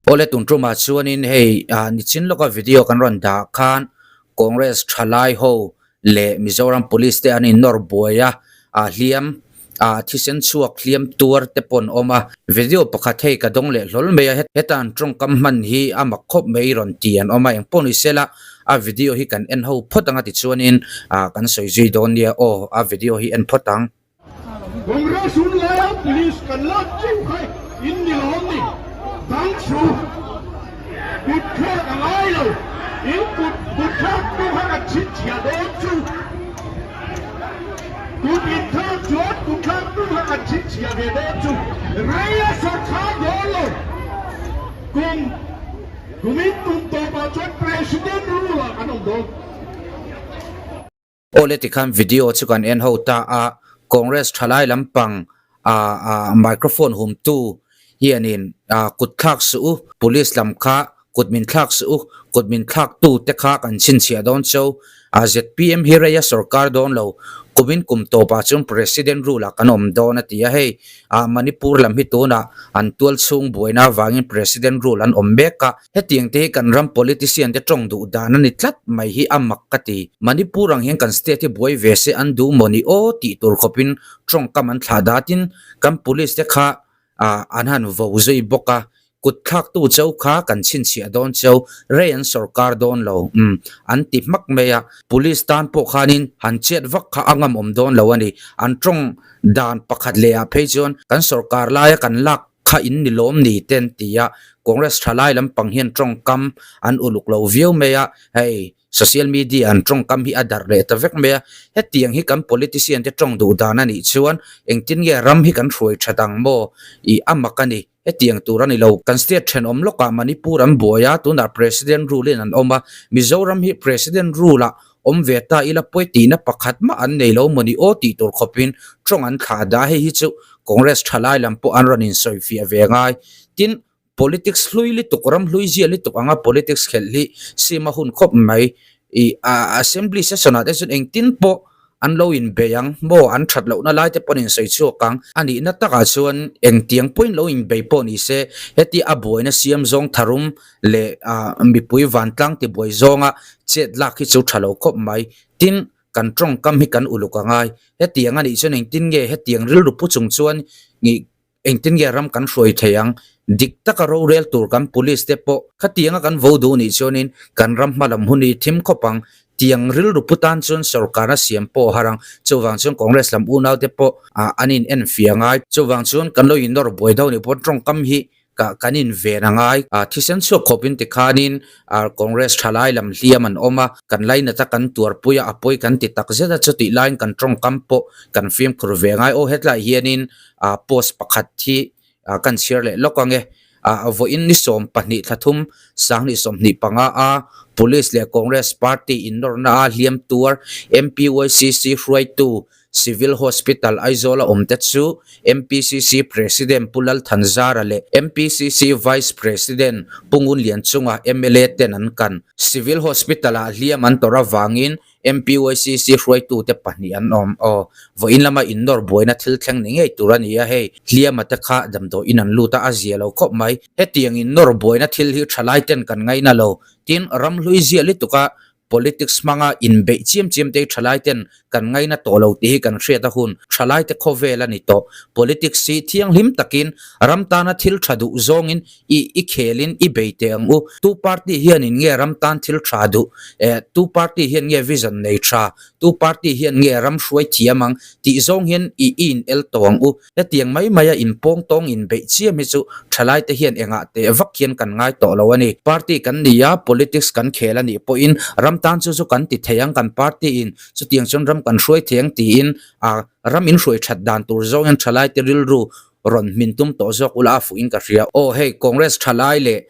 Awle tun tumah chuanin hei nichin lawka video kan rawn dah khan Congress thalai ho leh Mizoram Police te an innawr buai a, hliam thisen chhuak hliam tuar te pawh an awm a. Video pakhat hei ka dawng leh hlawl mai a, heta an tawngkam hman hi a mak khawp mai rawn ti an awm a, engpawh ni sela a video hi kan en ho phawt ang a tichuanin kan sawi zui dawn nia aw a video hi en phawt ang. Congress hun laia police kan lak chiu kha in ni lawm ni? Dang chu kut thlak a ngai lo, in kut kut thlak tu kha kan chhinchhiah dawn chu. Kut in thlak chuan kut thlak tu kha kan chhinchhiah ve dawn chu. Rei a sawrkhar dawn lo. Kum kumin tum tawpah chuan President rule ah kan awm dawn. Awle tikhan video chu kan en ho ta a, Congress thalai lampang ah microphone humtu hianin kut thlak suh u, police lam kha kut min thlak suh u, kut min thlak tu te kha kan chhinchhiah dawn cho, zpm hi rei a sorkar dawn lo, kumin kum tawpah chuan President rule ah kan awm dawn a ti a, hei Manipur lam hi tunah an tual chhung buaina avangin President rule an awm mek a. Hetiang te hi kan ram politician te tawng duh dan a ni tlat mai hi a mak ka ti. Manipur ang hian kan state hi buai ve se an duh maw ni aw tih tur khawpin tawngkam an thlah datin kan police te kha an han vo zui bawk a, kut thlaktu cheu kha kan chhinchhiah dawn cheu, rei an sawrkar dawn lo umm an ti hmak mai a, police tan pawh khanin han chet vak kha a ngam awm dawn lo a ni. An tawng dan pakhat leh ah phei chuan kan sawrkar laia kan lak Kha in ni lawm ni te an ti a, Congress thalai lampang hian tawngkam an uluk lo viau mai a, hei social media an tawngkam hi a darh leh ta vek mai a, hetiang hi kan politician te tawng duh dan a nih chuan engtin nge ram hi kan hruai that ang maw? Ih a mak a ni, hetiang tur a ni lo. Kan state thenawm lawkah Manipur an buai a, tunah President rule in an awm a, Mizoram hi President rule ah awm ve ta ila pawi tihna pakhat mah an nei lo mawni aw tih tur khawpin tawng an thlah dah hei hi chu Congress thalai lam pawh an rawn insawifiah ve ngai. Tin, politics hlui lutuk, ram hlui zia lutuk anga politics khelh hi sim a hun khawp mai. Ih assembly session ah te chuan engtin pawh an lo inbei ang maw an that lohna lai te pawh an insawi chhuak ang. A nihna takah chuan engtiang pawhin lo inbei pawh ni se heti a buaina siam zawng tharum leh mipui vantlang tibuai zawnga chet lak hi chu tha lo khawp mai. Tin, kan tawngkam hi kan uluk a ngai. Hetiang a nih chuan engtin nge hetiang rilru pu chung chuan engtin nge ram kan hruai thei ang? Dik taka rorel tur kan police te pawh khatianga kan vo duh nih chuanin kan ram hma lam hun hi thim khawp ang. Tiang rilru pu tan chuan sorkarna siam pawh a har ang. Chuvang chuan Congress lam unau te pawh an in enfiah ngai. Chuvang chuan kan lo innawr buai deuh nih pawh tawngkam hi Ka kan in ven a ngai. A thisen chhuak khawpin tikhanin Congress thalai lam hliam an awm a, kan lainat a kan tuarpui a, a pawi kan ti tak zet a, chutih laiin kan tawngkam pawh kan fimkhur ve ngai. Aw hetlai hianin post pakhat hi kan chhiar leh lawk ang e. Vawiin ni 12 thla thum 2025 a Police leh Congress party innawrna a hliam tuar MPYCC hruaitu Civil Hospital Aizawl a awmte chu MPCC President Pu Lal Thanzara leh MPCC Vice President Pu Ngun Lian chunga mla ten an kan. Civil Hospital-ah hliam an tawrh avangin MPYCC hruaitute pahnih an awm. Aw, vawiin lama innawr buaina thil thleng ni ngei tur a ni a, hei hliama te kha damdawiin an lut a, a zia lo khawp mai. Hetiang innawr buaina thil hi thalai ten kan ngaina lo. Tin, ramhlui ziah lutuka Politics hmanga inbeih chiam chiam te hi thalai ten kan ngaina tawh lo tih hi kan hriat a hun. Thalai te khawvel a ni tawh. Politics hi thianghlim takin ram tana thil tha duh zawngin i i khelin i bei teh ang u. Tu party hianin nge ram tan thil tha duh? Eh, tu party hian nge vision nei tha? Tu party hian nge ram hruai thiam ang? Tih zawng hian i i in el tawh ang u. Hetiang mai maia inpawng tawng inbeih chiam hi chu thalai te hian engah teh vak hian kan ngai tawh lo a ni. Party kan ni a, politics kan khel a nih pawhin ram tan chu chu kan ti thei ang, kan party in chutiang chuan ram kan hruai thei ang tiin a ram in hruai that dan tur zawngin thalai te rilru rawn hmin tum tawh zawk ula a fuh in ka hria. Aw hei Congress thalai leh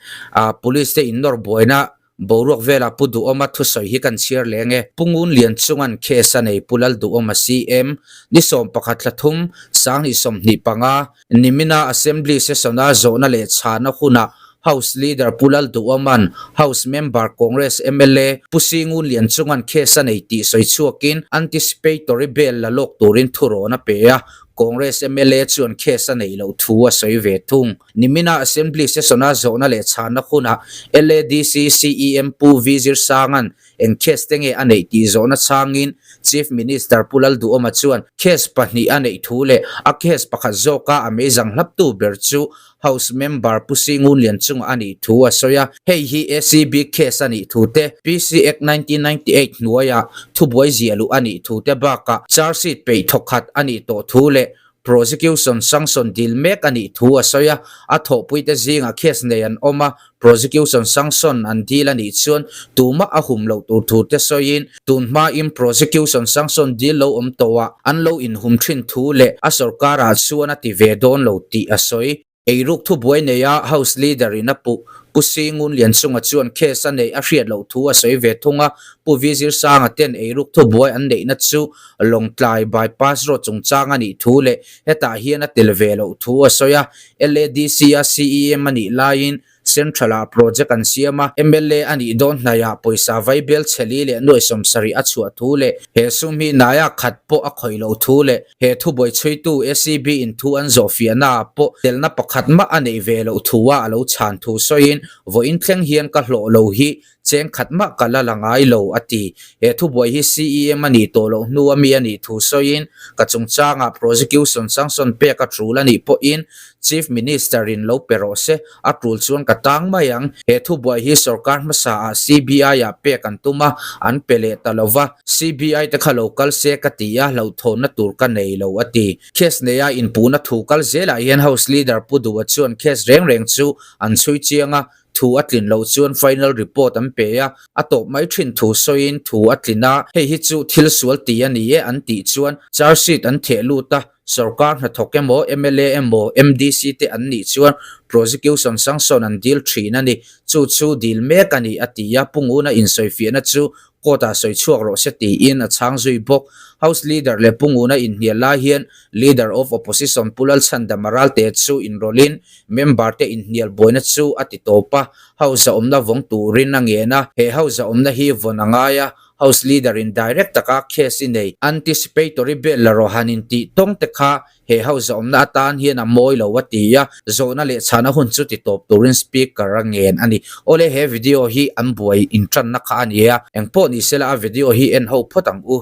police te innawr buaina Boruak velah Pu Duhawma thusawi hi kan chhiar leng e. Pu Ngun Lian chungan case a nei Pu Lal Duhawma CM, ni 11 thla thum, 2025, nimina Assembly session-a zawhna leh chhana hunah House Leader Pu Lal Duhawma'n House Member Congress mla Pu Si Ngun Lian chungan case a nei tih sawi chhuakin anticipatory bail la lawk turin thurawn a pe a. Congress mla chuan case a neih loh thu a sawi ve thung. Nimina Assembly session-a zawhna leh chhanna hunah LADC CEM Pu V Zirsanga'n eng case te nge a neih tih zawhna chhangin Chief Minister Pu Lalduhawma chuan case pahnih a neih thu leh a case pakhat zawka a meizang hlaptu ber chu House member Pu Singun Lianchunga a nih thu a sawi a, hei hi ACB case a nih thu te, PC Act 1998 hnuaiah thubuai ziah luh a nih thu te bakah charge sheet peih thawkhat a nih tawh thu leh prosecution sanction dil mek a nih thu a sawi a, a thawhpuite zingah case nei an awm a, prosecution sanction an dil a nih chuan tumah a hum loh tur thu te sawiin tun hmain prosecution sanction dil lo awm tawhah an lo inhum thin thu leh a sorkarah chuan a ti ve dawn lo tih a sawi. Eiruk thubuai neia House Leader in a puh Pu Singun Lianchunga chuan case a neih a hriat loh thu a sawi ve thung a, Pu Vizir Sanga ten eiruk thubuai an neihna chu Lawngtlai Bypass Road chungchang a nih thu leh hetah hian a tel ve loh thu a sawi a, LADC-a CEM a nih laiin Central-ah project an siam a, mla a nih dawn hnaihah pawisa vaibel chheli leh nuai sawmsarih a chhuah thu leh he sum hi naia khat pawh a khawih loh thu leh he thubuai chhuitu ACB in thu an zawh fiahnaah pawh telna pakhat mah a neih ve loh thua a lo chhan thu sawiin vawiin thleng hian ka hlawh lo hi cheng khat mah ka la la ngai lo a ti. He thubuai hi CEM a nih tawh loh hnu a mi a nih thu sawiin ka chungchangah prosecution sanction pek a tul a nih pawhin Chief Minister in lo pe rawh se, a tul chuan ka tang mai ang. He thubuai hi sorkar hmasa ah CBI ah pek an tum a, an pe leh ta lo va, CBI te kha lo kal se ka ti a, hlauhthawnna tur ka nei lo a ti. Case neia inpuhna thu kal zelah hian House Leader Pu Duha chuan case reng reng chu an chhui chiang a, thu a tlin loh chuan final report an pe a, a tawp mai thin thu sawiin thu a tlin a, hei hi chu thil sual tih a ni e an tih chuan charge sheet an theh lut a, sorkar hnathawk emaw mla emaw MDC te an nih chuan prosecution sanction an dil thin a ni, chu chu dil mek a ni a ti a, Pu Nguna insawifiahna chu Court ah sawi chhuak rawh se tiin a chhang zui bawk. House Leader leh Pu Nguna inhnial lai hian Leader of Opposition Pu Lalchhandama Ralte chu inrawlhin member te inhnial buaina chu a ti tawp a, House a awmna vawng turin a ngen a, he House a awmna hi vawn a ngai a, House Leader in direct taka case i nei anticipatory bail la rawh han intih tawng te kha He house awmna atan hian a mawi lo a ti a, zawhna leh chhana hun chu ti tawp turin speaker a ngen a ni. Awle he video hi an buai intanna kha a ni a, engpawh ni sela a video hi en ho phawt ang u.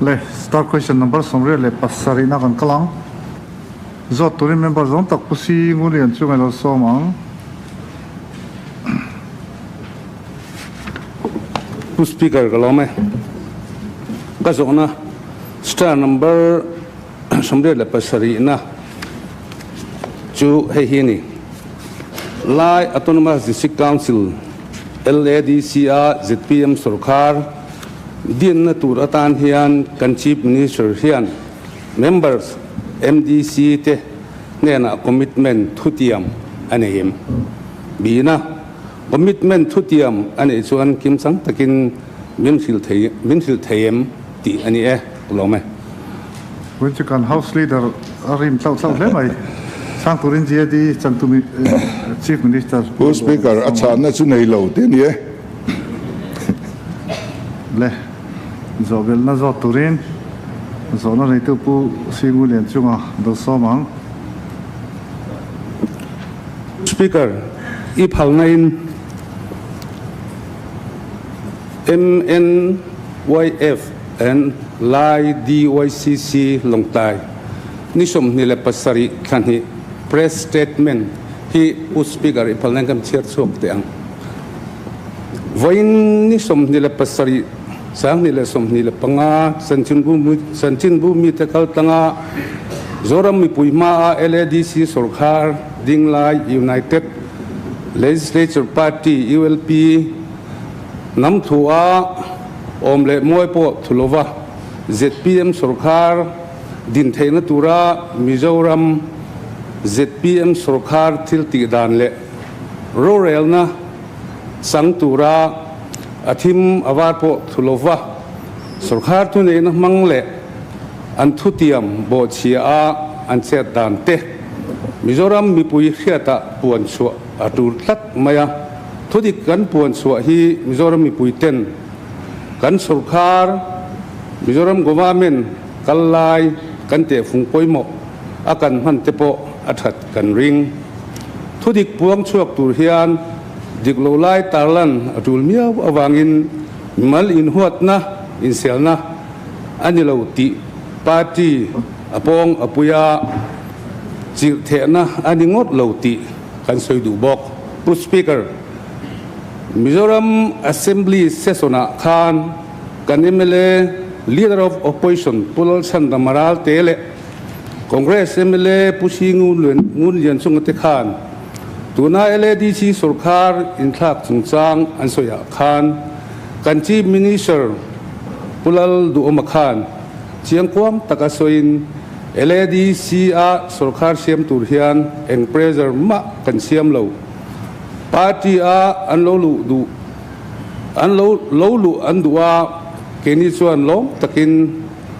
Le, star question number 27 na kan kal ang. Zawt turin member zawng tak Pu Si Ngulian chu ngailo sawm ang. Pu Speaker ka lawm e. Ka zawhna star number 27 na chu hei hi a ni. Lai Autonomous District Council, LADC, a zpm sorkar dinna tur atan hian kan Chief Minister hian members MDC te hnenah commitment thutiam a nei em? Bina commitment thutiam a neih chuan kimchang takin min hrilh thei min hrilh thei em tih a ni e, ka lawm e. Vawiin chu kan House Leader a rim tlauh tlauh hle mai. Chhang turin GAD changtu Chief Minister Pu Speaker, a chhanna chu nei lo te a ni e. Le, zawhbelhna zawt turin zawhna neitu Pu Singu Lianchunga do sawm ang. Speaker, i phalnain MNYF and Lai DYCC Lawngtlai ni 27 thla hnih Press Statement hi Pu Speaker i phalnain kan chhiar chhuak teh ang. Vawiin ni 27 2025 chanchinbu mite kaltlanga Zoram mipui hmaa LADC sorkar dinglai United Legislature Party, ULP, hnam thua awm leh mawi pawh thu lova zpm sorkar din theihna tura Mizoram zpm sorkar thil tih dan leh rorelna chang tura a thim a var pawh thu lova sorkar thuneihna hmang leh an thutiam bawhchhia a an chet dan te Mizoram mipui hriatah puan chhuah a tul tlat mai a. Thudik kan puan chhuah hi Mizoram mipui ten kan sorkar Mizoram Government kal lai kan tehfung pawimawh. a kan hman te pawh a that kan ring. Thudik puang chhuak tur hian dik lo lai tarlan a tul miau avangin mimal inhuatna, inselna a ni lo tih party a pawng a pui a, chirh thehna a ni ngawt lo tih kan sawi duh bawk. Pu Speaker, Mizoram Assembly session-ah khan kan mla Leader of Opposition Pu Lalchhandama Ralte leh Congress mla Pu Hri Ngun Lianchunga te khan tuna LADC sorkar inthlak chungchang an sawiah khan kan Chief Minister Pu Lal Duhawma khan chiangkuang taka sawiin LADC-a sorkar siam tur hian eng pressure mah kan siam lo. Party-a an lo luh duh an lo lo luh an duh a, keini chuan lawm takin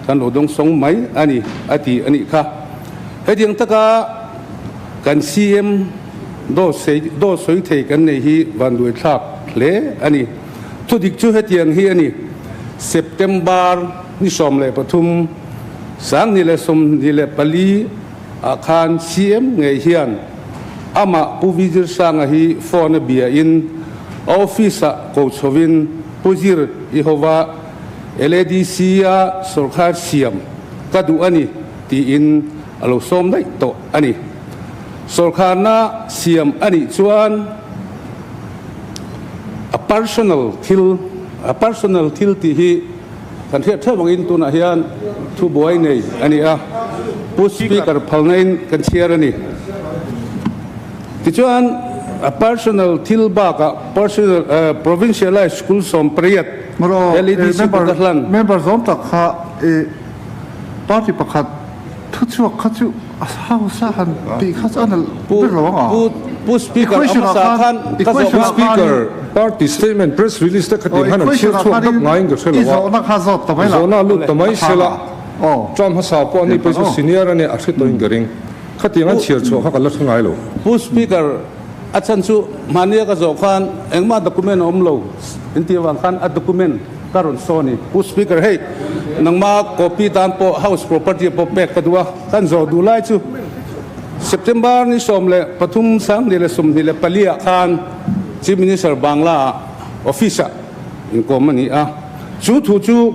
kan lo dawng sawng mai a ni, a ti a nih kha. Hetiang taka kan CM daw daw sawi thei kan nei hi vanduaithlak hle a ni. Thudik chu hetiang hi a ni, September ni 13, 2024 ah khan CM ngei hian amah Pu Vijir Sanga hi phone a bia in a office ah ko chhovin Pu Zir i hova LADC a sorkar siam ka duh a ni tiin a lo sawm daih tawh a ni. Sorkarna siam a nih chuan a personal thil a personal thil tih hi Kan hriat theuh angin tunah hian thubuai nei a ni a, Pu Speaker phalna-in kan chhiar a ni. Tichuan, a personal thil bakah personal provincialized school 18 LEDC kut a hlan. Member zawm tak kha i party pakhat thuchhuak kha chu a hausa han tih kha chu a nalh ber lo ang a. Pu Speaker, a hmasa khan ka zawh Pu Speaker, party statement press release te khati han an chhiar chhuak dap ngaiin ka hre lo a, zawhna a lut ta mai se la, term hmasa pawh ani pawh chu senior a nia a hre tawhin ka ring. Khatiang an chhiar chhuah kha ka la hre ngai lo. Pu Speaker, a chhan chu mahnia ka zawh khan engmah document a awm lo inti avang khan a document ka rawn saw a ni. Pu Speaker, hei nangma copy tan pawh house property pawh pek ka duh a, kan zawh duh lai chu. September ni 13 2024 ah khan Chief Minister Bangla ah office ah inkawm a ni a, chu thu chu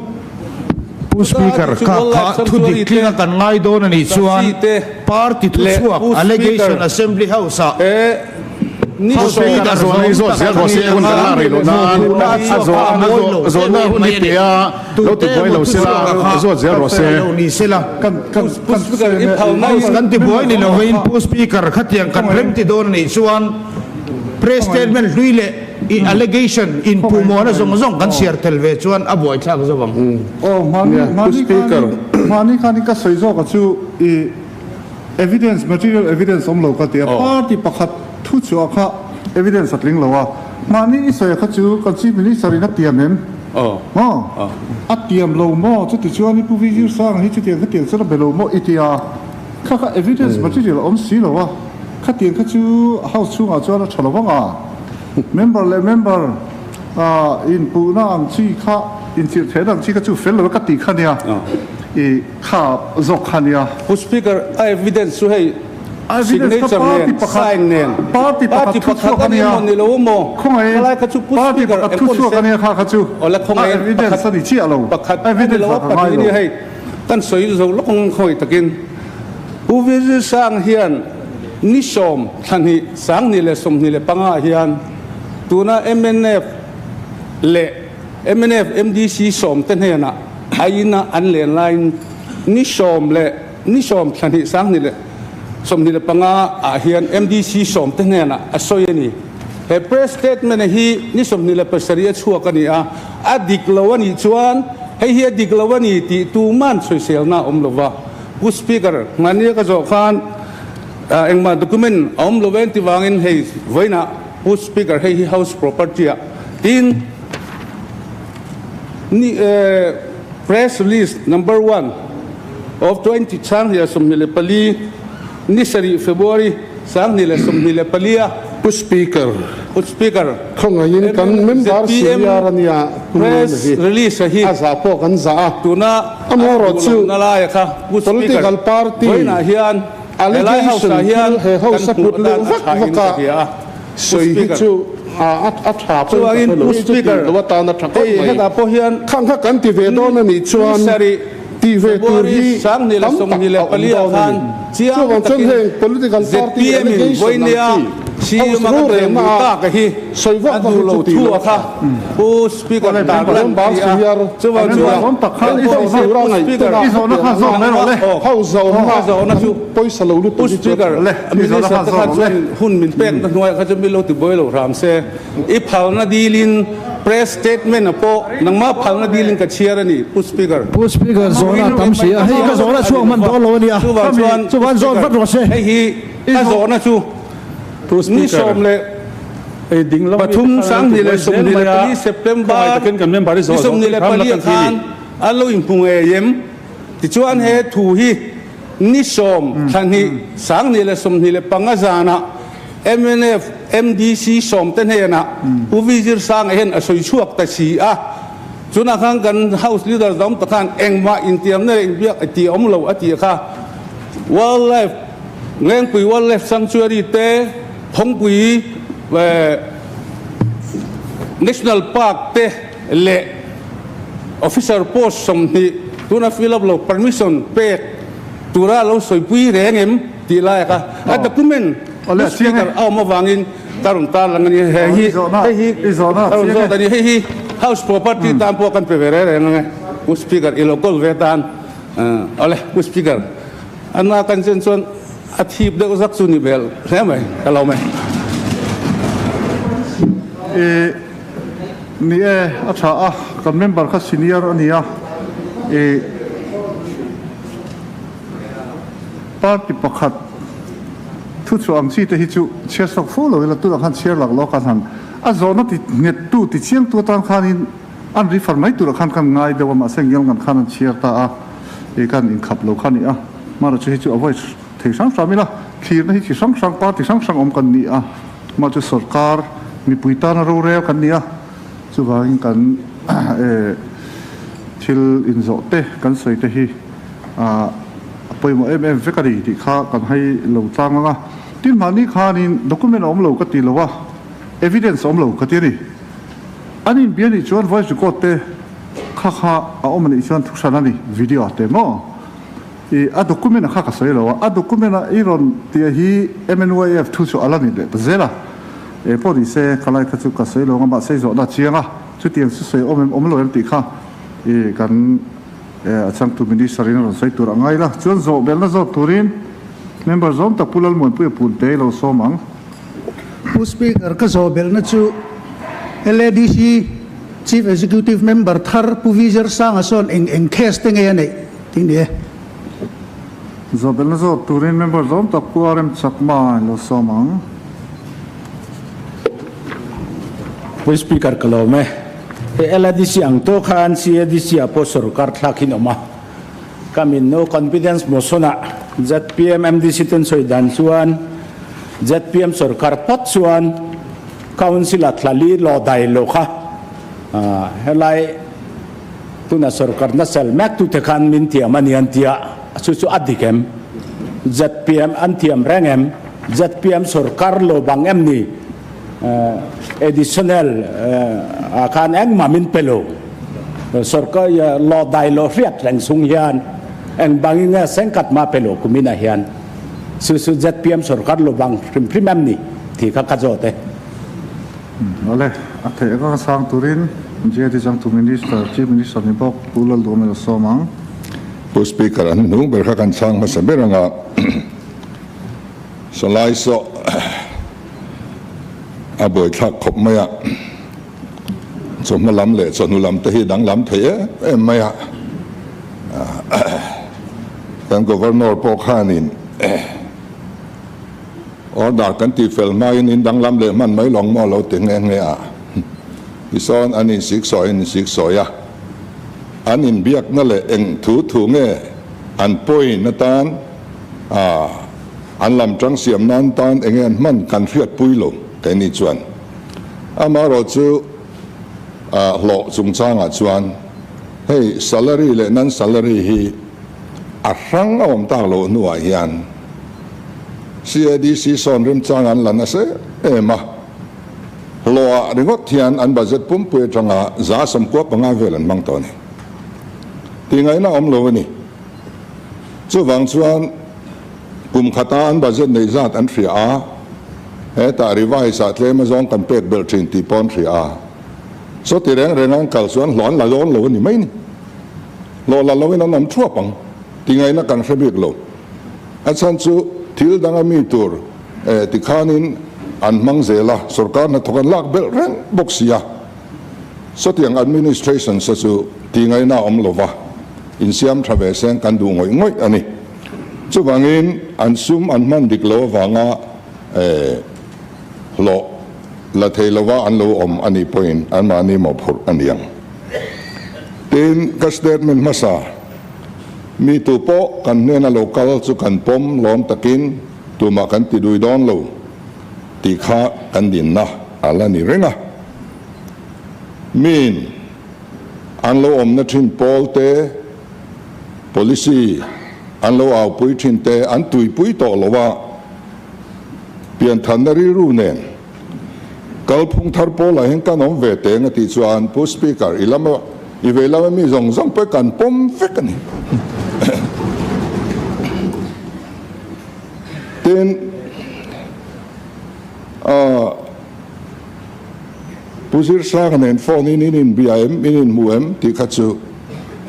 Pu Speaker, kha kha thu dik tlinga kan ngai dawn a nih chuan party thuchhuak allegation Assembly House ah House Leader zawm tak a ni ang a, tuna a chhuak kha a mawi lo deuh mai a ni. Tute emaw thuchhuak a kha a fair lo ni se la. House kan ti buai ni lovin Pu Speaker khatiang kan rem ti dawn a nih chuan press statement hlui leh i allegation inpuhmawhna zawng zawng kan chhiar tel ve chuan a buaithlak zo ang. Aw, hmani khanin hmani khanin ka sawi zawk a chu i evidence material evidence awm lo ka ti a, party pakhat thuchhuah kha evidence a tling lo a, hmani i sawi a kha chu kan Chief Minister in a tiam em? Maw? A tiam lo maw? Chuti chuan i Pu Vijir Sanga hi chutiang khatiang chuan a be lo maw i ti a, kha kha evidence material a awm si lo a, khatiang kha chu house chhungah chuan a tha lo vang a, member leh member inpuhna ang chi kha, inchirh theihna ang chi kha chu fel lo e ka tih kha nia, i kha zawk kha nia. Pu Speaker, a evidence chu hei Signature nen, sign nen, party pakhat a ni emaw ni lo emaw, khalai kha chu Pu Speaker eng pawh ni se, awle khawngaih pakhat pakhat a ni lo a, pahnih a ni hei, kan sawi zo lawk ang khawngaih takin Pu Vijay Sang hian ni 10 thla hnih 2025 ah hian tuna mnf leh mnf MDC 10 te hnenah a ina an len laiin ni 10 leh Ni 10 thla hnih 2025 ah hian MDC 10 te hnenah a sawi a ni. He press statement hi ni 27 a chhuak a ni a, a dik lo a nih chuan hei hi a dik lo a ni tih tuman sawiselna a awm lo va. Pu Speaker, hmania ka zawh khan engmah document a awm lo en ti vangin hei vawiinah Pu Speaker hei hi House property ah tin ni Press release number one of 20 2024 ni 7 February 2024 a. Pu Speaker. Pu Speaker. Khawngaihin kan member senior a nia Pu Press release a hi. A zah pawh kan zah a. Tuna Amaherawhchu na lai a kha Pu Speaker political party vawiinah hian. Helai house Allegation ah hian thil he kan house a hmuh put leh atan a vak tha in vak ka a hria a, Pu sawi hi Speaker. chu a tha pawhin ka Chuvangin hre lo. Pu Hi chu Speaker, tih loh atan a tha khawp hei mai. hetah pawh hian Khang kha kan ti ve dawn a nih ni chuan sarih tih ve tur February hi 20 tam tak a awm 24 ah dawn a khan ni. chiang Chuvang chuan takin heng political party zpm in allegation ang vawinia chi CM house a kan rorelna thlen duh a tak a hi sawi vak a vak duh hi lo chu tih thu loh a a kha tha. Pu Speaker Awle tar member lan Ram ti a senior chuvang an chuan Awm tak khan kan i pawh zawhna Pu Speaker i zawhna kha zawk mai rawh le. House zawhna ka zawhna chu pawisa lo Pu lutuk hi chu a Speaker tha. Le, i zawhna Minister kha te zawk khan rawh le. chuan hun min pek na hnuaiah kha chuan min lo ti buai lo hram se i phalna dilin press statement a pawh nangmah phalna dilin ka chhiar a ni Pu Speaker. Pu Speaker zawhna a tam si a, hei ka zawhna chhuak hman dawn lo a nia, Chuvang chuan Pu chuan zawn Speaker vat rawh se. hei hi ka zawhna chu Pu ni Speaker, 13 2024 September ni 24 ah khan an lo inhmu ngei em? Tichuan he thu hi ni 10 thla hnih 2025 zanah mnf MDC 10 te hnenah Pu Vizir Sanga hian a sawi chhuak ta si a. Chunah khan kan House Leader dang ta khan engmah intiamna leh inbiak a ti awm lo a tih kha Wildlife Lengpui Wildlife Sanctuary te Phawngpui National Park te leh Officer post 20 tuna fill up lo permission pek tura lo sawipui reng em tih lai kha a document Speaker a awm avangin ka rawn tarlang a ni. He hi hei hi ka rawn zawt a ni. Hei hi House property tan pawh kan pe ve reng reng ang e Pu Speaker i lo kawl ve tan. Awle Pu Speaker a na kan chen chuan A thip deuh zak chu ni bel hle mai, ka lo mai. I ni e, a tha a, kan member kha senior a nia, i party pakhat thu chhuah ang chi te hi chu chhiar sawk fo lo ila, tunah khan chhiar lak lawk a han a zawhna ti nghet tu ti chiang tu atan khanin an refer mai turah khan kan ngai deuh a, mahse ngial ngan khan an chhiar ta a, i kan inkhap lo kha ni a. Hmara chu hei chu a voice thei hrang hrang ila, thlirna hi chi hrang hrang, party hrang hrang awm kan ni a, mah chu sorkar mipui tana rorel kan ni a, chuvangin kan thil inzawh te kan sawi te hi a pawimawh em em vek a ni tih kha kan hai lo tlang ang a. Tin mahni khanin document a awm lo ka ti lo a, evidence a awm lo ka ti a ni. An inbia nih chuan voice record te kha kha a awm a nih chuan thu hran a ni, video te maw? I a document a kha ka sawi lo a, a document a i rawn tia hi MNYF thu chu a la ni leh ta zel a, eng pawh ni se khalai kha chu ka sawi lo ang a, mahse i zawhna a chiang a, chutiang chu sawi awm em awm lo em tih kha i kan a changtu Minister in a rawn sawi tur a ngai la, chuan zawh belna zawt turin Member zawm tak Pu Lalmuanpuia Punte i lo sawm ang. Pu Speaker, ka zawh belna chu LADC Chief Executive Member thar Pu Vizar Sanga sawn eng eng case te nge a neih? Tih ni e. Zawhbelna zawt turin member zawm tak Pu RM Chakma in lo sawm ang. Pu Speaker ka lawm e. He LADC ang tawh khan CADC ah pawh sorkar thlak in awm a. Ka min no confidence motion ah zpm MDC ten sawi dan chuan zpm sorkar phawt chuan Council ah thla li law dai lo kha helai Tuna sorkarna sel mek tute khan min thiam a ni an tia, chu chu a dik em? Zpm an thiam reng em? Zpm sorkar lo bang em ni? Additional ah khan engmah min pe lo. Sorkar law dai lo hriat reng chung hian eng bangin nge sengkhat mah pe lo kuminah hian? Chu chu zpm sorkar lo bang hrim hrim em ni? Tih kha ka zawt e. Awle, a theih anga sang turin JD Changtu Minister, Chief Minister ni bawk Pu Lalduhawm a sawm ang. Pu Speaker, an hnung ber kha kan chhang hmasa ber anga Salai saw a buaithlak khawp mai a, chawhma lam leh chawhnu lam te hi danglam thei em em mai a, kan Governor pawh khanin Order kan tih fel hmain in danglam leh hman mai lawng maw lo ti nghe nghe a. Tisawn an insik sawi an insik sawi a, an inbiakna leh eng thu thu nge an point atan a an lam tang siam nan tan enge an hman kan hriatpui lo keini chuan. Amaherawhchu hlawh chungchangah chuan hei salary leh non salary hi a hrang a awm tak loh hnuah hian. CADC sawn remchang an la nasa em em a, hlawhah ringawt hian an budget pumpui atanga 95% vel an hmang tawh a ni. Tihngaihna a awm lo a ni. Chuvang chuan kum khata an budget neih zat an hria a, hetah revise ah tlem azawng kan pek belh thin tih pawh an hria a. Sawti reng reng an kal chuan hlawh an la dawn lo a ni mai ni. Hlawh la loin an awm thuap ang tihngaihna kan hre bik lo. A chhan chu thil danga mi tur tikhanin an hmang zel a, sorkar hnathawk an lak belh reng bawk si a. Sawtiang administration sa chu tihngaihna a awm lova, insiam tha ve seng kan duh ngawih ngawih a ni. Chuvangin an sum an hman dik lo avanga hlawh la thei lova an lo awm a nih pawhin anmahni mawhphurh a ni ang. Tin, ka statement hmasa, Mi tu pawh kan hnena lo kal chu kan pawm lawm takin tumah kan ti dui dawn lo tih kha kan dinna a la ni reng a. Miin an lo awmna thin pawl te, policy an lo aupui thin te an tuipui tawh lo a, pianthanna rilru nen Kalphung thar pawlah hian kan awm ve teng a tih chuan Pu Speaker, i lama i vei lama mi zawng zawng pawh kan pawm vek a ni. Tin, Pu Zirsanga nen phone in in inbia em, in inhmu em tih kha chu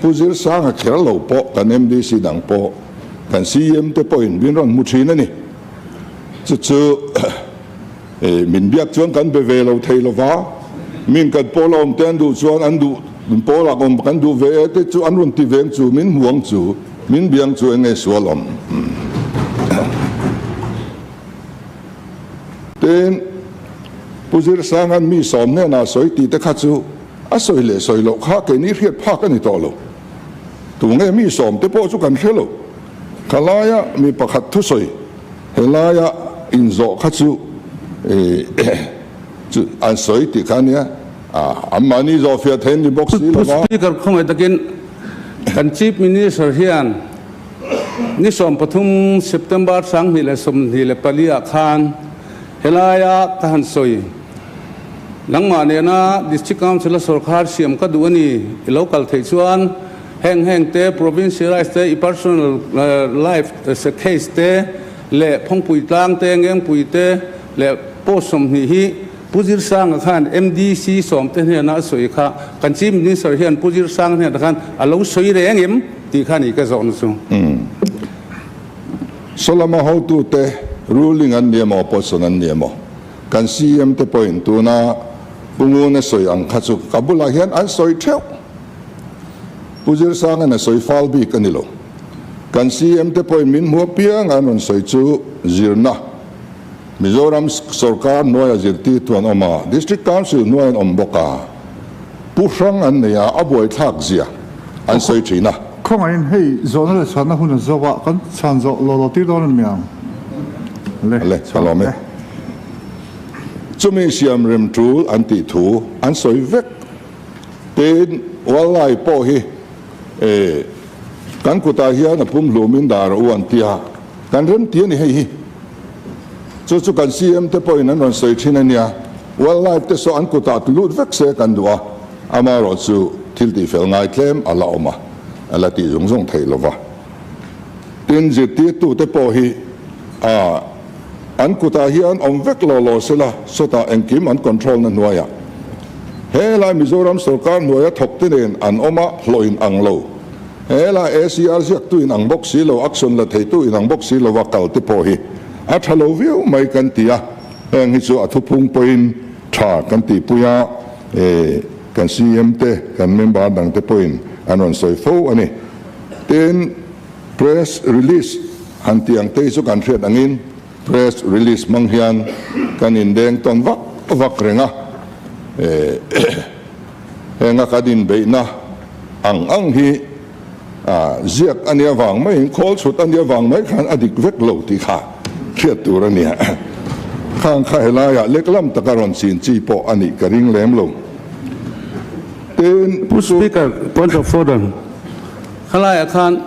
Pu Zirsanga kher lo pawh kan MDC dang pawh kan CEM te pawhin min rawn hmu thin a ni. Chu chu min biak chuan kan be ve lo thei lo va, min kan pawl a awm te an duh chuan an duh pawl ah awm kan duh ve e te chu an rawn ti veng chu min hmu ang chu min biang chu eng nge sual awm. Tin, Pu Zirsanga'n mi sawm hnenah sawi tih te kha chu a sawi leh sawi loh kha keini hriat phak a ni tawh lo. Tunge mi sawm te pawh chu kan hre lo. Kha laia mi pakhat thusawi he laia inzawh kha chu chu an sawi tih kha ania, anmahni zawhfiah thei an ni bawk si lo va. Speaker khawngaih takin kan Chief Minister hian ni 13 September 2024 ah khan helaia ka han sawi nangmah nena District Council a sawrkhar siam ka duh a ni i lo kal theih chuan Heng heng te, provincialize te, i personal life case te leh Phawngpui tlang te, Ngengpui te leh post 20 hi Pu Zirsanga khan MDC sawm te hnena a sawi kha kan Chief Minister hian Pu Zirsanga hnenah khan a lo sawi reng em tih kha ni ka zawhna chu. Solama hotute ruling an ni emaw opposition an ni emaw kan CM te pawhin tuna Pu Nguna sawi ang kha chu ka bulah hian an sawi theuh. Pu Zirsanga'n a sawi fal bik a ni lo. Kan CM te pawhin min hmu apiang an rawn sawi chu zirna, Mizoram sawrkar hnuaia zirtirtu an awm a, District Council hnuai an awm bawk a, pu hrang an nei a, a buaithlak zia an sawi thin a. Khawngaihin hei zawhna leh chhanna hun a zo a, kan chhan zawh lo lo tir dawn a ni ang. Le, Le, ka lawm e. Chumi siam rem tul an tih thu an sawi vek. Tin, Wallai pawh hi e kan kutah hian a pumhlumin dar a u an tia, kan rem ti a ni hei hi. Chu chu kan CM te pawhin an rawn sawi thin a nia, Wildlife te saw an kutah tu lut vek se kan duh a, amaherawh chu thil tihfel ngai tlem a la awm a, a la tih zung zung theih lova. Tin, zirtirtu te pawh hi a An kutah hian awm vek lo lo sela, sawtah engkim an control na hnuaiah. He lai Mizoram sorkar hnuaia thawk te nen an awm a, hlawh in ang lo. He lai ACR ziaktu in ang bawk si lo, action la theitu in ang bawk si lova kal te pawh hi a tha lo viau mai kan ti a, heng hi chu a thuphung pawhin tha kan tihpui a, kan CM te, kan member dang te pawhin an rawn sawi fo a ni. Tin, Press release han tih ang te hi chu kan hriat angin press release hmang hian kan indeng tawn vak vak reng a, henga kan inbeihna ang ang hi ziak a nia vang maiin khawl chhut a nia vang mai khan a dik vek lo tih kha hriat tur a nia. Khang kha helaiah leklam taka rawn chin chi pawh a nih ka ring lem lo. Tin, Pu Speaker, point of order. Khalaiah khan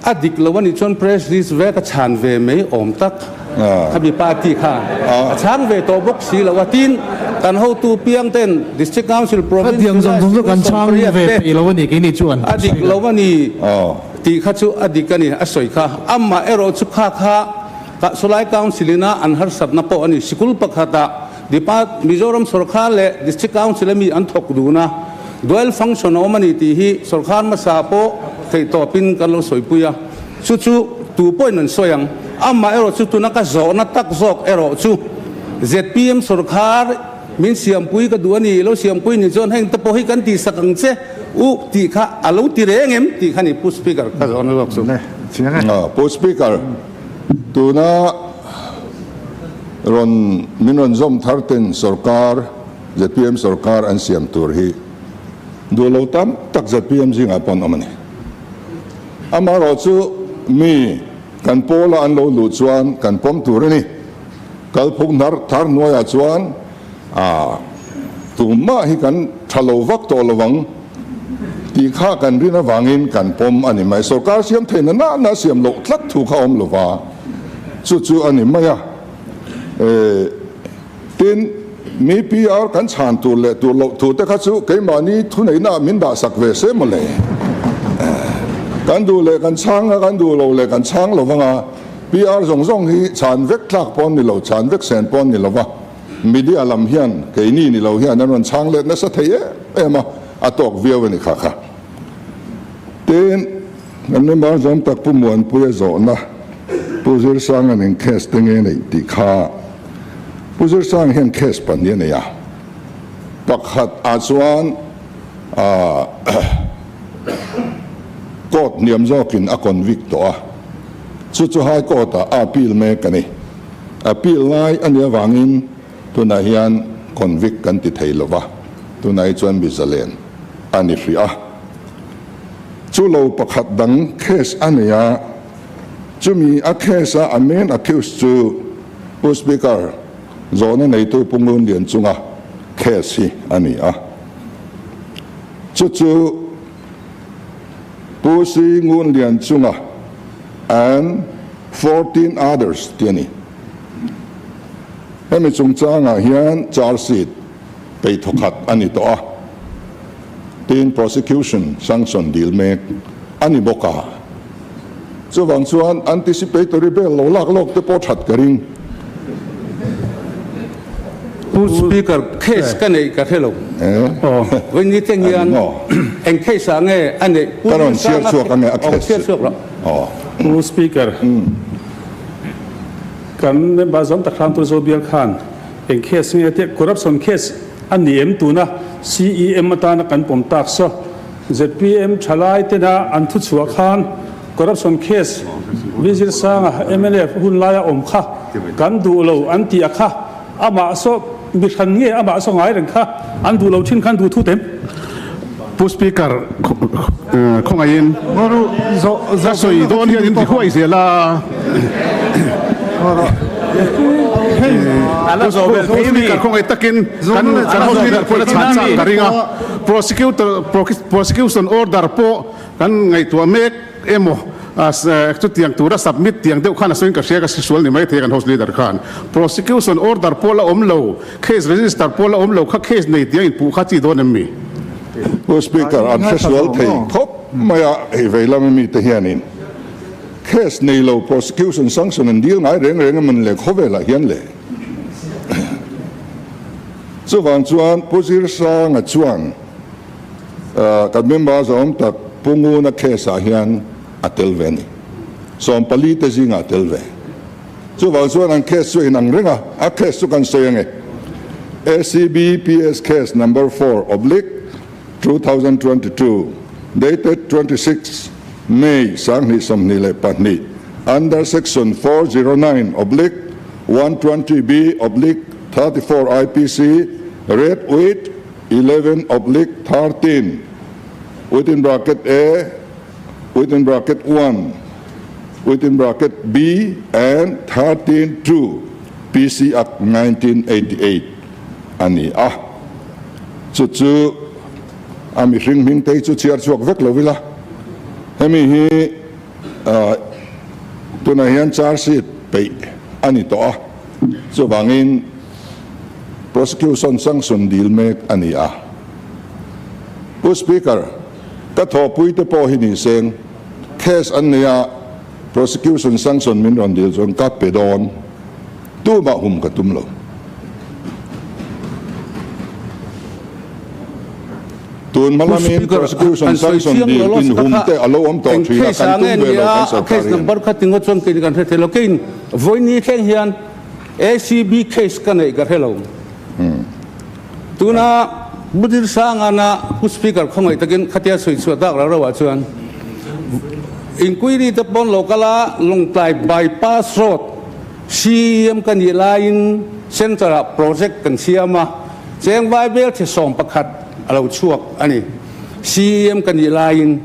a dik lo a nih chuan press release vek a chhan ve mai awm tak. Khami party khan a chhang ve tawh bawk si lo a, tin kan hotu piang ten District Council Province Khatiang zawng zawng chu kan chhang ve peih lo a ni keini chuan. A dik lo a ni tih kha chu a dik a ni a sawi kha. Amah erawh chu kha kha Sawlai Council ina an harsatna pawh a ni. Sikul pakhatah Depart Mizoram sawrkar leh District Council a mi an thawk dun a, dual function a awm a ni tih hi sawrkar hmasa pawh theihtawpin kan lo sawipui a, chu chu tu pawhin an sawi ang. Amah erawh chu tuna ka zawhna tak zawk erawh chu zpm sawrkar min siampui ka duh a ni, lo siampui ni chuan heng te pawh hi kan tihsak ang che u tih kha a lo ti reng em tih kha ni Pu Speaker ka zawhna zawk chu. Pu Speaker, Tuna rawn min rawn zawm thar ten sorkar, zpm sorkar an siam tur hi duh lo tam tak zpm zingah pawh an awm a ni. Amaherawh chu mi kan pawla an lo luh chuan kan pawm tur a ni. Kalphung hnar thar hnuaiah chuan A, tumah hi kan tha lo vak tawh lo ang tih kha kan rin avangin kan pawm a ni mai. Sorkar siam theihna nana siam loh tlat thu kha awm lo va, chu chu a ni mai a. E, tin, mi PR kan chhan tur leh tur loh thu te kha chu keimahni thuneihna min dahsak ve se maw le. Kan duh leh kan chhang a, kan duh lo leh kan chhang lo vang a. PR zawng zawng hi chhan vek tlak pawh an ni lo, chhan vek sen pawh an ni lo va. Media lam hian keini ni lo hian an rawn chhang let nasa thei em em a, a tawk viau a ni kha kha. Tin, kan member zawm tak Pu Muanpuia zawhna Pu Zirsanga nen case te nge neih tih kha Pu Zirsanga hian case pahnih a nei a, pakhat ah chuan ah court hniam zawkin a convict tawh a, chu chu High Court ah a appeal mek a ni. Appeal lai a nih avangin tunah hian convict kan ti thei lova, tunah hi chuan mi zalen a ni hrih a. Chu lo pakhat dang case a nei a, chumi a case a a main accused chu Pu Speaker zawhna neitu Pu Ngun Lian chunga case hi a ni a. Chu chu Pu Si Ngun Lian chunga and 14 others tih a ni. Hemi chungchangah hian charge sheet peih thawkhat a ni tawh a, tin prosecution sanction dil mek a ni bawk a. Chuvang chuan anticipatory bail lo lak lawk te pawh that ka ring. Pu Speaker, case ka neih ka hre lo. Vawiin teng hian eng case ah nge a neih? Ka rawn chhiar chhuak ange a case chu. Pu Speaker, kan member zawm tak hram tur Zobial khan eng case nge tih corruption case a ni em tuna CEM atana kan pawm tak saw zpm thalai tena an thu chhuah khan corruption case Vizir Sanga mnf hun laia awm kha kan duh lo an tih a kha amah saw mi hran nge amah saw ngai reng kha an duh lo thin khan duh thut em? Pu Speaker, khawngaihin ka sawi dawn hian in ti huai zel a. Pu Speaker, khawngaih takin kan kan House Leader pawhin a chhan chak ka ring a. Prosecutor, prosecution order pawh kan ngaihtuah mek emaw chutiang tura submit tiang deuh khan a sawiin ka hria ka hre sual ni maithei kan House Leader khan. Prosecution order pawh la awm lo. Case register pawh la awm lo kha case nei tiang inpuh kha chi dawn em mi? Pu Speaker, an hre sual thei khawp mai a, hei vei lama mite hianin case nei lo prosecution sanction an dil ngai reng reng emawn le khawvelah hian le. Chuvang chuan Pu Zirsanga chuan kan member zawng tak Pu Nguna case ah hian a tel ve a ni. 14 te zingah a tel ve. Chuvang chuan an case chu inang reng a, a case chu kan sawi ange. ACB PS Case Number 4 oblique 2022 dated 26 May 2024 under Section 409 oblique 120B oblique 34 IPC read with 11 oblique 13 within bracket A within bracket 1 within bracket B and 13 2 PC Act 1988 a ni a. Chu chu a mihring hming te hi chu chhiar chhuak vek lo ila. Hemi hi tunah hian charge sheet peih a ni tawh a, chuvangin prosecution sanction dil mek a ni a. Pu Speaker, ka thawhpuite pawh hi ni seng, case an nei a, prosecution sanction min rawn dil chuan ka pe dawn, tumah hum ka tum lo. Tun hma lamin prosecution sanction dil inhum te a lo awm tawh thin a, kan tum ve lo kan sorkar hian. Number kha tingaw chuan kei kan hre thei lo. Keiin vawiin thleng hian ACB case ka neih ka hre lo. Tuna Budir Sangana Pu Speaker khawngaih takin khatia sawi chhuah tak rau rauah chuan inquiry te pawn lo kal a, Lawngtlai bypass road CEM ka nih laiin centre ah project kan siam a, Cheng Vaibel che 11 a lo chhuak a ni. CEM ka nih laiin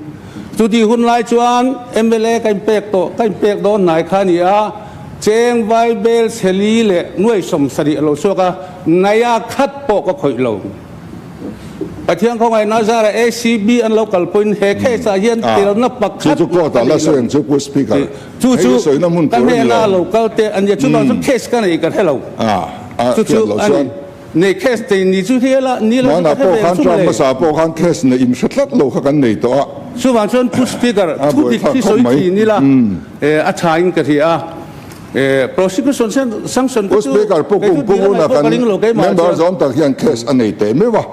chuti hun lai chuan mla ka inpek tawh, ka inpek dawn hnai kha a ni a, Cheng Vaibel che li leh nuai 70 a lo chhuak a, naia khat pawh ka khawih lo. Pathian khawngaihna zara ACB an lo kalpuiin he case ah hian telna pakhat mah ka nei lo. Chu chu ka hnena lo kal te a nia, chuvang chu case ka nei ka hre lo. Chu chu a ni. Nei case te ni chu hi la ni lo chu ka hre ve ang chu mawle. Hmasa pawh khan case nei in hre tlat lo kha kan nei tawh a. Chuvang chuan Pu Speaker, thu dik hi sawi thin ila a tha in ka hria a. Prosecution sanction te chu kei chu dil a ngaih pawh ka ring lo keimah chuan. Member zawm tak hian case a nei teh meuh a.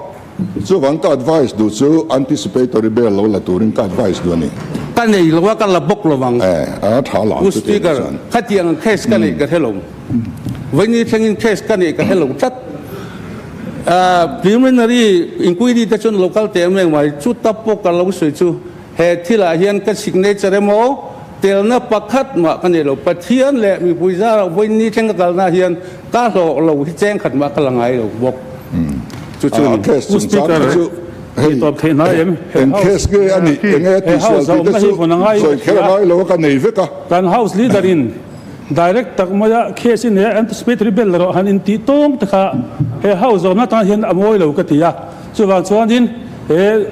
Chuvang ka advice duh chu anticipatory bail lo la turin ka advice duh a ni. Ka nei lo a, ka la bawk lo ang. A tha lo ang chu tih Speaker, khatiang case ka neih ka hre lo. Vaini thlengin case ka neih ka hre lo tlat. Preliminary inquiry te chuan lo kal teh em reng mai, chu ta pawh ka lo sawi chu he thilah hian ka signature emaw telna pakhat mah ka nei lo. Pathian leh mipui zarah vaini thleng ka kalna hian ka hlawh lo hi cheng khat mah ka la ngai lo bawk. Chu chu ni. Case chungchang kha chu hei eng case nge a nih, enge tihsual tih te chu sawi kher a ngai lo a, ka nei vek a. Kan House leader in Direct tak maia case in he anticipatory bail erawh han intih tawng te kha he house zawmna tan hian a mawi lo ka ti a. Chuvang chuanin he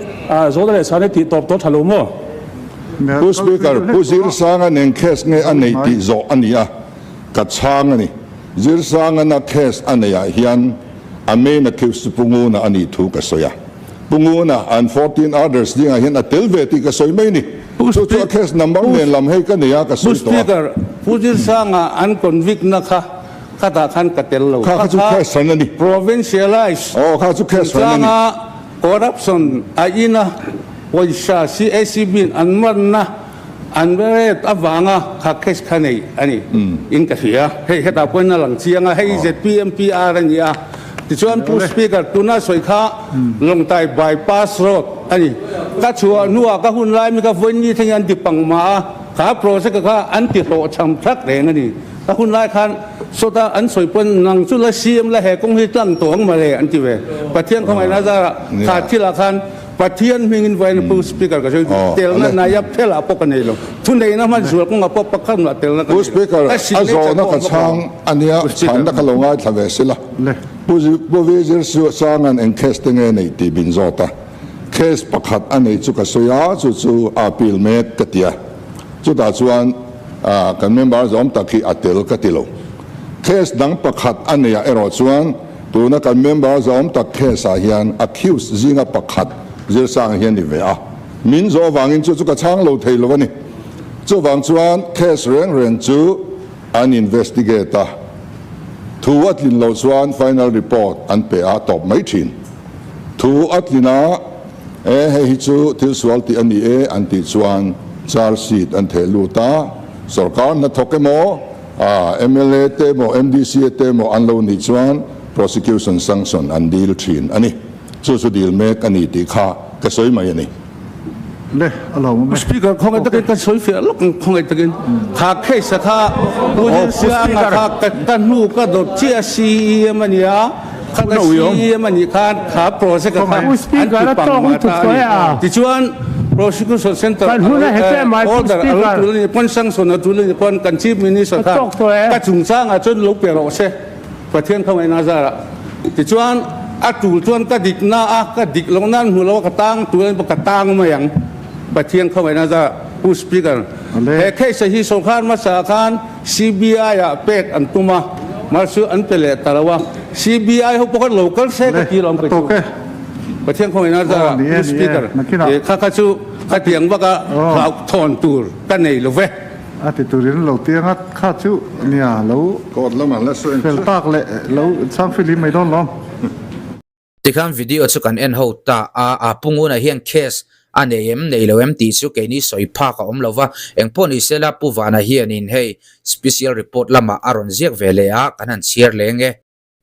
zawhna leh chhana tih tawp tawh tha lo maw? Pu Speaker, Pu Zirsanga nen case nge a neih tih zawh a ni a, ka chhang a ni. Zirsangana case a neih ah hian a main accused chu Pu Nguna a nih thu ka sawi a. Pu Nguna and 14 others dingah hian a tel ve tih ka sawi mai ni. Chu chu a case number nen lam hei ka nei a, ka sawi tawh a. Pu Speaker, Pu Zirsanga an convict na kha khatah khan ka tel lo. Kha kha chu case hran a ni. Provincialize Aw, kha chu case hran a ni. chungchanga corruption a ina pawisa CACB in an manna an ret avanga kha case kha nei a ni in ka hria. Hei hetah pawhin a lang chiang a, hei ZPMPR a ni a. Tichuan Pu Speaker, tuna sawi kha Lawngtlai Bypass Road a ni. Ka chhuah hnuah ka hun lai mi ka vawiin thleng hi an ti pang mah a, kha project kha an ti hlawhchham thak reng a ni. Ka hun lai khan sawta an sawi pawn nang chu la CM la he kawng hi tlang tawh ang mawle an ti ve. Pathian khawngaihna zarah kha thilah khan Pathian hmingin vawiin Pu Speaker ka sawi duh, telna naia phelah pawh ka nei lo. Thuneihna hman zual kawngah pawh pakhat mah telna ka nei lo. Pu Speaker, a zawhna ka chhang a nia, chhanna ka lo ngaithla ve sila. Pu Pu Vizir Sanga'n eng case te nge nei tih min zawt a, case pakhat a nei chu ka sawi a, chu chu a appeal mek ka ti a. Chutah chuan kan member zawm tak hi a tel ka ti lo. Case dang pakhat a neiah erawh chuan Tuna kan member zawm tak case ah hian accused zinga pakhat zirsang hi a ni ve a, min zawh avangin chu chu ka chhang lo thei lo a ni. Chuvang chuan case reng reng chu an investigate a, thu a tlin loh chuan final report an pe a tawp mai thin. Thu a tlin a, e hei hi chu thil sual tih a ni e an tih chuan charge sheet an theh lut a, sorkar hnathawk emaw, A mla te emaw MDC te emaw an lo nih chuan prosecution sanction an dil thin a ni. Chu chu dil mek a ni tih kha ka sawi mai a ni. Le, a lo awm e. Speaker, khawngaih takin ka sawi fiah lawk ang, khawngaih takin. Kha case a kha Pu Zirsianga kha ka hnu ka dawt chiah a CEM a nia, kha ka CEM a nih khan kha project a kha an ti pang mah ta a ni. Tichuan, Prosecution Centre order a lo tul a nih pawn sanction a tul a nih pawn kan Chief Minister khan ka chungchangah chuan lo pe rawh se Pathian khawngaihna zarah. Tichuan a tul chuan ka dik na a ka dik loh nan hmu lo a ka tang tul a nih pawh ka tang mai ang Pathian khawngaihna zarah Pu Speaker. He case hi sorkar hmasa khan. CBI ah pek an tum a, mahse an pe leh ta lo a, CBI ho pawh khan lo kal se ka ti lawm kei chu. Pathian khawngaihna zarah Pu Speaker, kha kha chu khatiang vaka hlauhthawn tur ka nei lo ve. A ti turin lo ti anga kha chu nia lo fel tak leh lo chhang fihlim mai dawn lawm. Tikhan video chu kan en ho ta a, a Pu Nguna hian case a nei em nei lo em tih chu keini sawi phak a awm lo va, engpawh ni sela Pu Vana hianin hei special report lamah a rawn ziak ve leh a, kan han chhiar leng e.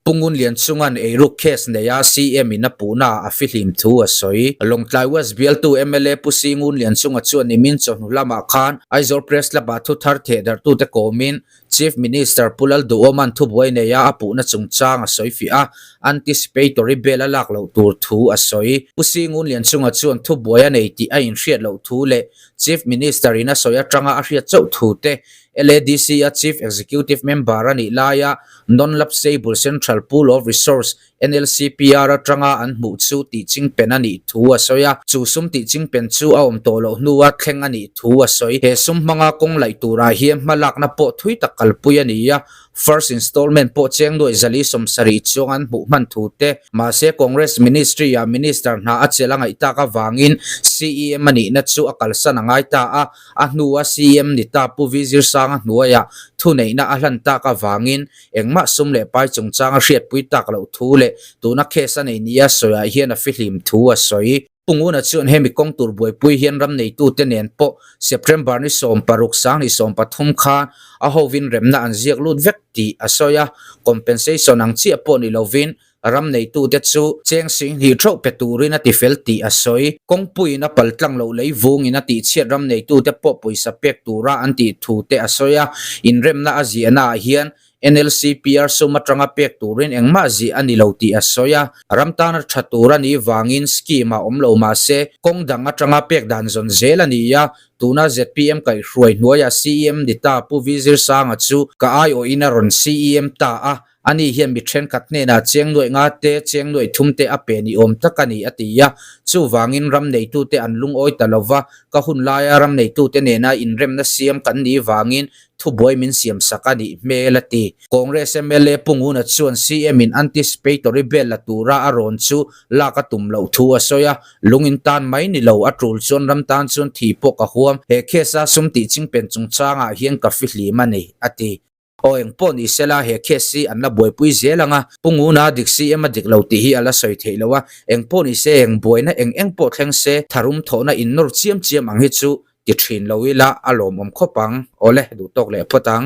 Pu Ngun Lian chungan eiruk case neia CM in a puhna ah a fihlim thu a sawi. Lawngtlai West bialtu mla Pu Si Ngun Lian chunga chuan nimin chawhnu lamah khan Aizawl Press Club ah thuthar thehdarhtute kawmin Chief Minister Pu Lalduhawma'n thubuai neia a puhna chungchang a sawi fiah a, anticipatory bail a lak loh tur thu a sawi. Pu Singun Lianchunga chuan thubuai a nei tih a inhriat loh thu leh Chief Minister in a sawi atanga a hriat chauh thu te, LADC a Chief Executive Member a nih laia Non-Lapsable Central Pool of Resource NLCPR atanga an hmuh chu tihchingpen a nih thu a sawi a, chu sum tihchingpen chu a awm tawh loh hnua thleng a nih thu a sawi. He sum hmanga kawng laih turah hian hmalakna pawh thui tak kalpui a ni a, first installment pawh cheng nuaih zali 70 chuang an hmuh hman thu te, mahse Congress Ministry-ah Minister hna a chelh a ngaih tak avangin CEM a nihna chu a kalsan a ngai ta a, a hnua CEM ni ta Pu V Zirsanga hnuaiah thuneihna a hlan tak avangin Engmah sum leh pai chungchang a hriatpui tak loh thu leh tuna case a nei nia sawiah hian a fihlim thu a sawi. Pu Nguna chuan hemi kawng tur buaipui hian ram neitute nen pawh September ni 16 2013 khan a hovin remna an ziak lut vek tih a sawi a, compensation ang chiah pawh ni lovin ram neitute chu cheng 20,000 theuh pe turin a tifel tih a sawi. Kawngpuiin a pal tlang loh lei vungin a tihchhiat ram neitute pawh pawisa pek tura an tih thu te a sawi a, inremna a ziahnaah hian NLCPR sum atanga pek turin engmah zih a ni lo tih a sawi a, ram tana tha tur a nih vangin scheme a awm lo mahse kawng dang atanga pek dan zawn zel a ni a, tuna zpm kaihhruai hnuaiah CEM ni ta Pu V Zirsanga chu ka aiawhin a rawn CEM ta a, Ani hian mi thenkhat hnenah cheng nuaih nga te, cheng nuaih thum te a pe ni awm tak a ni, a ti a. Chuvangin ram neitute an lungawi ta lo va, ka hun laia ram neitute nena inremna siam kan nih vangin thubuai min siam sak a nih hmel, a ti. Congress mla Pu Nguna chuan CM in anticipatory bail la tura a rawn chu lak a tum loh thu a sawi a, lung in tan mai ni lo, a tul chuan ram tan chuan thi pawh ka huam, he case a sum tih chingpen chungchangah hian ka fihlim a ni, a ti. Aw eng pawh ni sela he case hi an la buaipui zel ang a, Pu Nguna dik si em a dik lo tih hi a la sawi theih lo a, eng pawh ni se eng buaina eng eng pawh thleng se tharum thawhna in nawr chiam chiam ang hi chu ti thin lo ila a lawmawm khawp ang. Awle, duh tawk leh phawt ang.